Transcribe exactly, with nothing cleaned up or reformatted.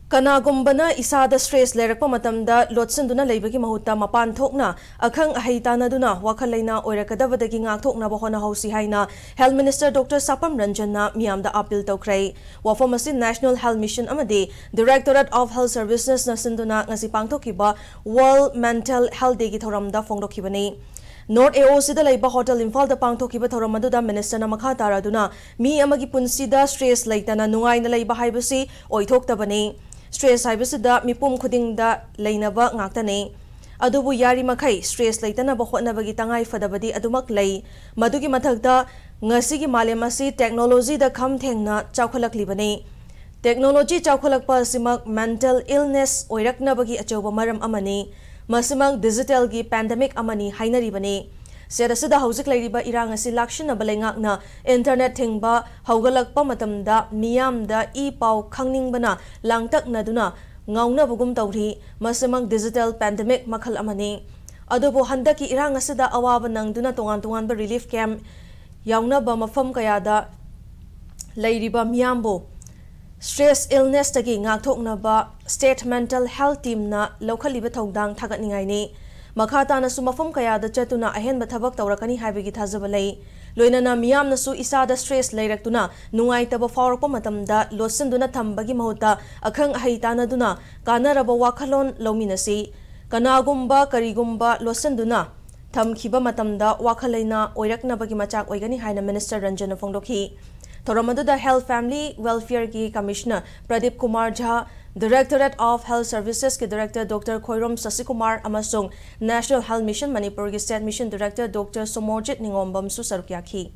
ꯀꯅꯥꯒꯨꯝꯕꯅ ꯏꯁꯥꯗ stress ꯂꯩꯔꯛꯄ ꯃꯇꯝꯗ ꯂꯣꯠꯁꯤꯟꯗꯨꯅ ꯂꯩꯕꯒꯤ ꯃꯍꯨꯠꯇ ꯃꯄꯥꯟ ꯊꯣꯛꯅ ꯑꯈꯪ ꯑꯍꯩ ꯇꯥꯟꯅꯗꯨꯅ ꯋꯥꯈꯜ ꯂꯩꯅꯥ ꯑꯣꯏꯔꯛꯀꯗꯕꯗꯒꯤ ꯉꯥꯛꯊꯣꯛꯅꯕ ꯍꯣꯠꯅꯍꯧꯁꯤ ꯍꯥꯏꯅ Health Minister Doctor ꯁꯥꯄꯝ ꯔꯟꯖꯟꯅ ꯃꯤꯌꯥꯝꯗ appeal ꯇꯧꯈ꯭ꯔꯦ꯫ ꯋꯥꯐꯝ ꯑꯁꯤ National Health Mission ꯑꯃꯗꯤ Directorate of Health Servicesꯅ ꯁꯤꯟꯗꯨꯅ ꯉꯁꯤ ꯄꯥꯡꯊꯣꯛꯈꯤꯕ World Mental Health Dayꯒꯤ ꯊꯧꯔꯝꯗ ꯐꯣꯡꯗꯣꯛꯈꯤꯕꯅꯤ꯫ North AOCꯗ ꯂꯩꯕ Hotel ꯏꯝꯐꯥꯜꯗ ꯄꯥꯡꯊꯣꯛꯈꯤꯕ ꯊꯧꯔꯝ ꯑꯗꯨꯗ ministerꯅ ꯃꯈꯥ ꯇꯥꯔꯗꯨꯅ ꯃꯤ ꯑꯃꯒꯤ ꯄꯨꯟꯁꯤꯗ stress ꯂꯩꯇꯅ ꯅꯨꯡꯉꯥꯏꯅ ꯂꯩꯕ ꯍꯥꯏꯕꯁꯤ ꯑꯣꯏꯊꯣꯛꯇꯕꯅꯤ꯫ Stress ꯍꯥꯏꯕꯁꯤꯗ ꯃꯤꯄꯨꯝ ꯈꯨꯗꯤꯡꯗ ꯂꯩꯅꯕ ꯉꯥꯛꯇꯅꯤ꯫ ꯑꯗꯨꯕꯨ ꯌꯥꯔꯤꯃꯈꯩ stress ꯂꯩꯇꯅꯕ ꯍꯣꯠꯅꯕꯒꯤ ꯇꯉꯥꯏ ꯐꯗꯕꯗꯤ ꯑꯗꯨꯃꯛ ꯂꯩ꯫ ꯃꯗꯨꯒꯤ ꯃꯊꯛꯇ ꯉꯁꯤꯒꯤ ꯃꯥꯂꯦꯝ ꯑꯁꯤ technologyꯗ ꯈꯝ ꯊꯦꯡꯅ ꯆꯥꯎꯈꯠꯂꯛꯂꯤꯕꯅꯤ꯫ Technology ꯆꯥꯎꯈꯠꯂꯛꯄ ꯑꯁꯤꯃꯛ mental illness ꯑꯣꯏꯔꯛꯅꯕꯒꯤ ꯑꯆꯧꯕ ꯃꯔꯝ ꯑꯃꯅꯤ꯫ ꯃꯁꯤꯃꯛ digitalꯒꯤ pandemic ꯑꯃꯅꯤ ꯍꯥꯏꯅꯔꯤꯕꯅꯤ꯫ ꯁꯦꯠ ꯑꯁꯤꯗ ꯍꯧꯖꯤꯛ ꯂꯩꯔꯤꯕ ꯏꯔꯥꯡ ꯑꯁꯤ ꯂꯥꯛꯁꯤꯟꯅꯕ ꯂꯩꯉꯥꯛꯅ internet ꯊꯤꯡꯕ ꯍꯧꯒꯠꯂꯛꯄ ꯃꯇꯝꯗ ꯃꯤꯌꯥꯝꯗ ꯏ ꯄꯥꯎ ꯈꯪꯅꯤꯡꯕꯅ ꯂꯥꯡꯇꯛꯅꯗꯨꯅ ꯉꯥꯎꯅꯕꯒꯨꯝ ꯇꯧꯔꯤ꯫ ꯃꯁꯤꯃꯛ digital pandemic ꯃꯈꯜ ꯑꯃꯅꯤ꯫ ꯑꯗꯨꯕꯨ ꯍꯟꯗꯛꯀꯤ ꯏꯔꯥꯡ ꯑꯁꯤꯗ ꯑꯋꯥꯕ ꯅꯪꯗꯨꯅ ꯇꯣꯉꯥꯟ ꯇꯣꯉꯥꯟꯕ relief camp ꯌꯥꯎꯅꯕ ꯃꯐꯝ ꯀꯌꯥꯗ ꯂꯩꯔꯤꯕ ꯃꯤꯌꯥꯝꯕꯨ stress illnessꯇꯒꯤ ꯉꯥꯛꯊꯣꯛꯅꯕ state mental health teamꯅ ꯂꯧꯈꯠꯂꯤꯕ ꯊꯧꯗꯥꯡ ꯊꯥꯒꯠꯅꯤꯡꯉꯥꯏꯅꯤ꯫ ꯃꯈꯥ ꯇꯥꯅꯁꯨ ꯃꯐꯝ ꯀꯌꯥꯗ ꯆꯠꯇꯨꯅ ꯑꯍꯦꯟꯕ ꯊꯕꯛ ꯇꯧꯔꯛꯀꯅꯤ ꯍꯥꯏꯕꯒꯤ ꯊꯥꯖꯕ ꯂꯩ꯫ ꯂꯣꯏꯅꯅ ꯃꯤꯌꯥꯝꯅꯁꯨ ꯏꯁꯥꯗ stress ꯂꯩꯔꯛꯇꯨꯅ ꯅꯨꯡꯉꯥꯏꯇꯕ ꯐꯥꯎꯔꯛꯄ ꯃꯇꯝꯗ ꯂꯣꯠꯁꯤꯟꯗꯨꯅ ꯊꯝꯕꯒꯤ ꯃꯍꯨꯠꯇ ꯑꯈꯪ ꯑꯍꯩ ꯇꯥꯟꯅꯗꯨꯅ ꯀꯥꯟꯅꯔꯕ ꯋꯥꯈꯜꯂꯣꯟ ꯂꯧꯃꯤꯟꯅꯁꯤ꯫ ꯀꯅꯥꯒꯨꯝꯕ ꯀꯔꯤꯒꯨꯝꯕ ꯂꯣꯠꯁꯤꯟꯗꯨꯅ ꯊꯝꯈꯤꯕ ꯃꯇꯝꯗ ꯋꯥꯈꯜ ꯂꯩꯅꯥ ꯑꯣꯏꯔꯛꯅꯕꯒꯤ ꯃꯆꯥꯛ ꯑꯣꯏꯒꯅꯤ ꯍꯥꯏꯅ Minister ꯔꯟꯖꯟꯅ ꯐꯣꯡꯗꯣꯛꯈꯤ꯫ ꯊꯧꯔꯝ ꯑꯗꯨꯗ Health Family Welfareꯒꯤ Commissioner Pradeep Kumar ꯖꯥ, Directorate of Health Servicesꯀꯤ Director Doctor Khoirom ꯁꯁꯤꯀꯨꯃꯥꯔ ꯑꯃꯁꯨꯡ National Health Mission ꯃꯅꯤꯄꯨꯔꯒꯤ State Mission Director Doctor Somorjit ꯅꯤꯉꯣꯝꯕꯝꯁꯨ ꯁꯔꯨꯛ ꯌꯥꯈꯤ꯫